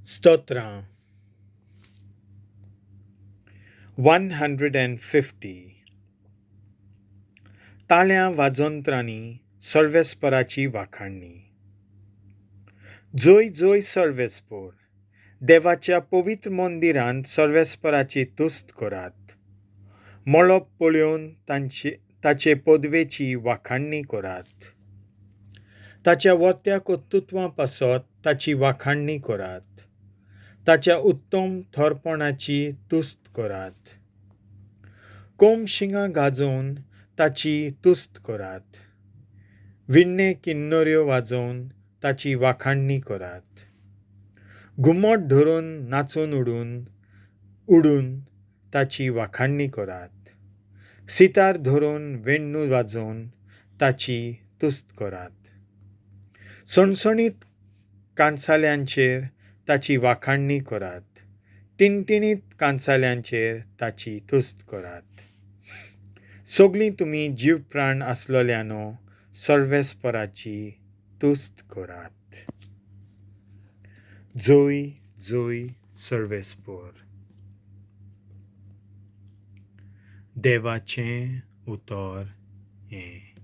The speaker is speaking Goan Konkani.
स्तोत्रां 150. ताळ्यां वाजंत्रांनी सर्वेस्पराची वाखाणणी. जय जय सर्वेस्पोर, देवाच्या पवित्र मंदिरांत सर्वेस्पराची तुस्त करात. मळब पळोवन ताचे पदवेची वाखाणणी करात. ताच्या वर्त्या कर्तृत्वां पासत ताची वाखाणणी करात. ताच्या उत्तम थोरपणाची तुस्त करात. कोम शिंगां गाजोवन ताची तुस्त करात. विण्णे किन्नऱ्यो वाजोवन ताची वाखाणणी करात. घुमट धरून नाचून उडून ताची वाखाणणी करात. सितार धरून वेण्णू वाजोवन ताची तुस्त करात. सणसणीत कांसाल्यांचेर ताची वाखाणणी करात. टिणटिणीत कांसाल्यांचेर ताची तुस्त करात. सगळीं तुमी जीव प्राण आसलोल्यानो सर्वेस्पराची तुस्त करात. जय जय सर्वेस्पोर. देवाचें उतर हें.